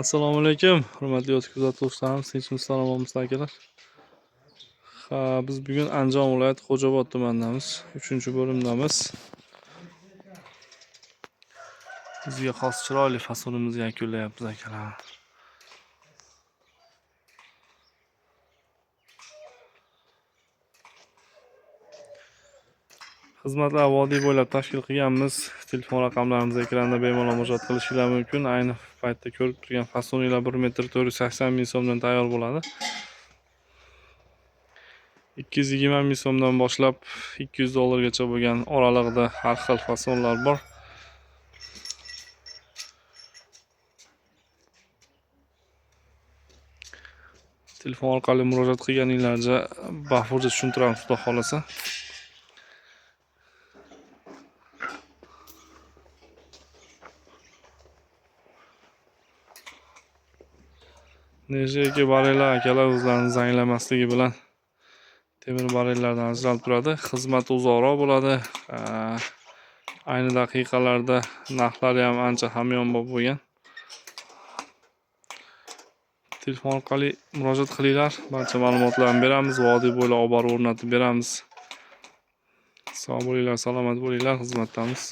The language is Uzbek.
Assalomu alaykum, hurmatli youtube kuzatuvchilarimiz, tinchmisizlar, omonmisizlar, akalar. Ha, biz bugun Andijon viloyati Xo'jaobod tumanidamiz, 3-bo'limdamiz. Bizga xos chiroyli fasonimizni yakunlayapmiz, akalar. Xizmatlar vodiy bo'ylab tashkil qilganmiz. Telefon raqamlarimiz ekranda, bemalol murojaat qilishinglar mumkin. Ayni paytda ko'rib turgan fasonlar 1 metr 480 ming so'mdan tayyor bo'ladi. 220 ming so'mdan boshlab 200 dollargacha bo'lgan oralig'ida har xil fasonlar bor. Telefon orqali murojaat qilganinglarcha bafurja tushuntiramiz, xudo xolasa. Nechaki barellar, akalar, o'zlarini zanglamasligi bilan temir barellardan ajralib turadi. Xizmati uzoqroq bo'ladi. Ayni daqiqalarda narxlari ham ancha hamyonbop bo'lgan. Telefon orqali murojaat qilinglar, barcha ma'lumotlarni beramiz, vodiy bo'ylab olib borib o'rnatib beramiz. Sog' bo'linglar, salomat bo'linglar, xizmatdamiz.